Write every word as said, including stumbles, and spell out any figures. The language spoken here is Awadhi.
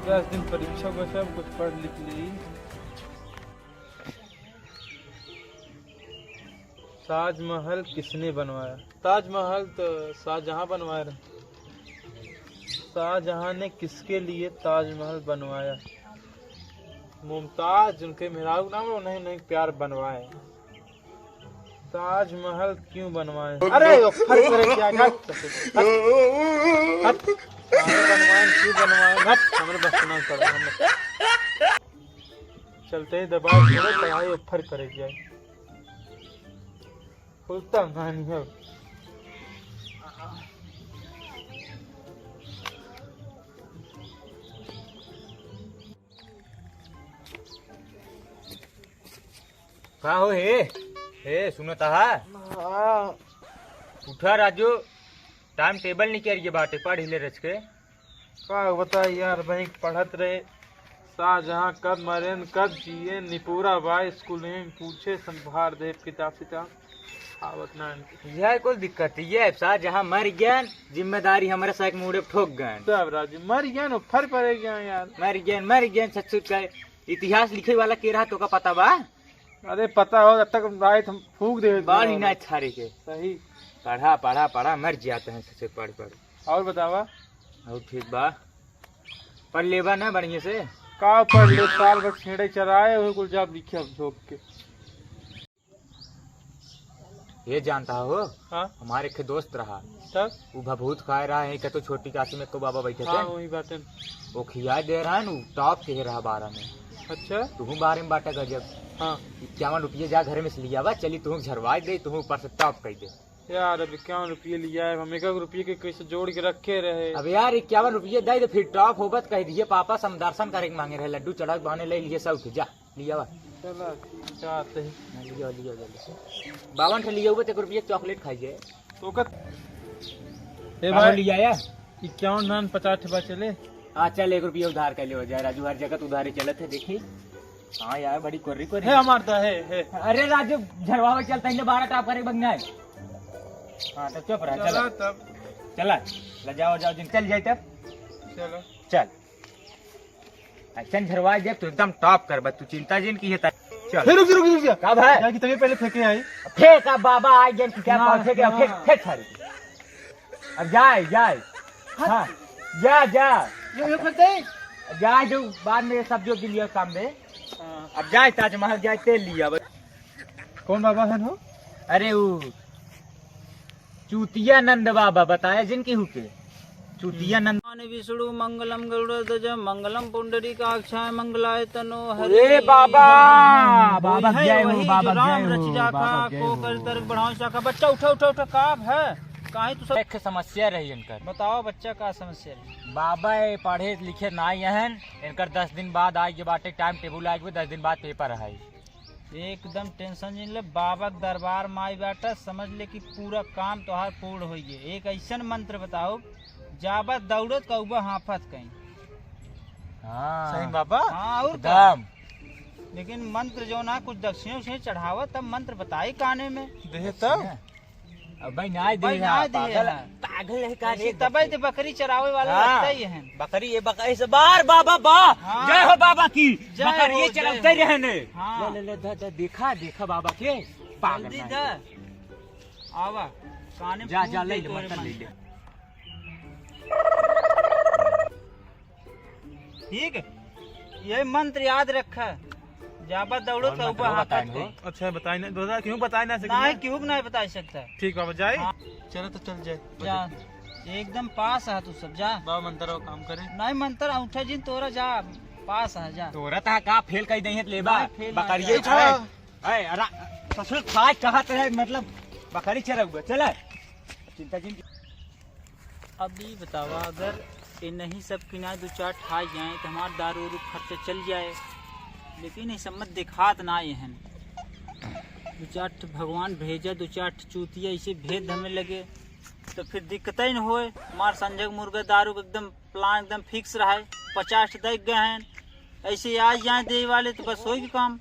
दस दिन परीक्षा बचा, कुछ पढ़ लिख ली। ताजमहल किसने बनवाया? ताजमहल तो शाहजहां बनवाए रहे। शाहजहां ने किसके लिए ताजमहल बनवाया? मुमताज, उनके मेहरारू नाम है, उन्हें, उन्हें प्यार बनवाए। ताजमहल क्यों बनवाए? अरे, वो फर्क करे क्या? हट, हट, हट। अरे बनवाए, क्यों बनवाए? हट, हमरे बस ना कर, हम चलते ही दबाए छोड़े, पढ़ाई ऊपर करे जाए। खुलता नहीं है। का हो हे? हे, सुनत हा? हाँ। उठा राजू, टाइम टेबल निकल गए बाटे, पढ़ ले रच के। का बताई यार, वहीं पढ़त रहे, शाहजहां कब मरेन, कब जिएन, निपोरा बाय स्कूल में पूछे, संभार दे किताब सिताब, आवत ना इनके। यह कुल दिक्कत है, ये शाहजहां मर गया, जिम्मेदारी हमारे साथ मुड़े ठोक गए। तब राजू मर गया ना, फर पड़े गया यार। मर गया, मर गया, सच सच का इतिहास लिखे वाला के रहा, तो का पता बा? अरे पता हो, जब तक रात हम फूक दे बाल ही ना छारे के। सही। पढ़ा, पढ़ा, पढ़ा, मर जाते हैं सच पढ़ पढ़। और बतावा? और ठीक बा। पढ़ लेबा ना बढ़िया से? का पढ़ ले, साल भर छेड़े चराए हुए कुल जाब लिखे अब झोंक के। ये जानता हो? हाँ? हमारे एक दोस्त रहा। तब? वो भभूत खाए रहा है, कहते छोटी काशी में को बाबा बैठे हाँ, थे। वही बात है। वो खिया दे रहा है ना, टॉप के रहा बारह में। अच्छा? तुहूँ बारह में बाटा गजब। हाँ। इक्यावन रुपये जा घर में से लिया बा, चली तुहूँ झरवाई दे, तुहूँ ऊपर से टॉप कर दे। यार, अब इक्यावन रुपये लिया है, हम एक एक रुपये के कैसे जोड़ के रखे रहे। अब यार, इक्यावन रुपये दे दे, फिर टॉप होबत कह दिए, पापा से हम दर्शन करे के मांगे रहे, लड्डू चढ़ा के बहाने ले लिए सब के, जा, लिया बा। चला, जाते हैं। हाँ, लिया, लिया, जल्दी से। बावन से लिया हुआ, तो एक रुपये चॉकलेट खाई जाए। तो का ए बाबू भाई, लिया या? इक्यावन धान पचास ठे बा चले। हाँ, चल, एक रुपया उधार कर ले हो जाए, राजू, हर जगह तो उधारी चलत है, देखी। हाँ यार, बड़ी कोर्री कोर्री। है हमार तो है, है। अरे राजू, झरवावे चलता है, बारह टाप करे बंगाई। हाँ, तो चुप रहा, चला चला। तब। चला, ले जाओ, जाओ, जिन चल जाए तब। चलो। चल। ऐसन झरवाई देख, तू एकदम टॉप कर बा, तू चिंता जिन की है ता-, चल। फिर रुक, रुक, रुक, रुक। का भाई? जाके तभी पहले फेंके आई। फेंक, अब बाबा आ गए, तू क्या ना, पाछे के, ना। फेंक, फेंक सारी। अब जाए, जाए। हाँ, जा, जा। यो, यो फेंक दे। जाए जो, बाद में सब जो गिलिया काम दे। हाँ। अब जाए, ताजमहल जाए, तेल लिया बस। कौन बाबा है हो? अरे वो चूतिया नंद बाबा बताए जिनकी हुके। चूतिया नंद। भगवान विष्णु मंगलम गरुड़ ध्वज मंगलम पुंडरीकाक्षाय मंगलाय तनो हरि। ए बाबा, बाबा वही है, जय हो, वही बाबा जो राम जय हो, रचि राखा, बाबा जय को हो। कर तर बढ़ाओ शाखा। बच्चा उठा, उठा, उठा, का है? काहे तू सब एक समस्या रही इनकर। बताओ बच्चा, का समस्या रही? बाबा, ये पढ़े लिखे नाई हन, इनकर दस दिन बाद आए के बाटे, टाइम टेबल आए के, दस दिन बाद पेपर है। एकदम टेंशन जिन ले, बाबा के दरबार में आई बाटा, समझ ले कि पूरा काम तोहार पूर्ण होइए। एक ऐसन मंत्र बताओ, जाबा दौड़त कहबा हाफत कहीं। हाँ। सही बाबा? हाँ, और का? एकदम। लेकिन मंत्र जो ना कुछ दक्षिणा उक्षिणा चढ़ावा, तब मंत्र बताई काने में। दे तब। दक्षिणा? अब भाई ना दे भाई रहा, ना दे पागल, रहा। पागल है का ऐसे रे? तबे तो बकरी चरावे वाला हाँ। लगता ही है। बकरी ये बकरी से बार बाबा बा। हाँ। जय हो बाबा की। जय बकरी हो, ये जय चरावते हो। रहने। हाँ। ले, ले, ले, द, द, देखा, देखा बाबा के। पागल जल्दी ना द। है। आवा। काने जा, फूल जा, दे ले ले, तोरे मंत्र मन ले ले। ठीक है, ये मंत्र याद रखा, जाबा दौड़ो और तो मंत्र ऊपर हाथ बताए रख दे। नहीं। अच्छा, बताए ना, दादा, क्यों बताए ना सके? नहीं, क्यों नहीं बता सकता? ठीक बाबा, जाए? हाँ। चलो तो चल जाए। जा, एकदम पास है तू सब, जा। बाबा, मंत्र वो काम करे। नहीं, मंत्र उठा जिन तोरा, जा, पास है, जा। तोरा ता का फेल कर दे हैं, लेबा। नहीं, फेल ना बकरिए जा। छा-, ए, अरा, ससुर खाए कहत रहे, मतलब, बकरी चरउबा, चला। चिंता जिन। अब ई बतावा, अगर ये नहीं सब किनारे दो चार ठा आ जाए तो हमार दारू उरू खर्चा चल जाए, लेकिन ये सब मत दिखात ना ये हन। दो चार ठो भगवान भेजा, दो चार ठो चूतिया इसे भेद हमें लगे, तो फिर दिक्कत ही न होए। हमार संजय मुर्गा दारू के एकदम प्लान एकदम फिक्स रहा है, पचास ठो देख गए हैं, ऐसे आ जाए दे वाले तो बस होई के काम।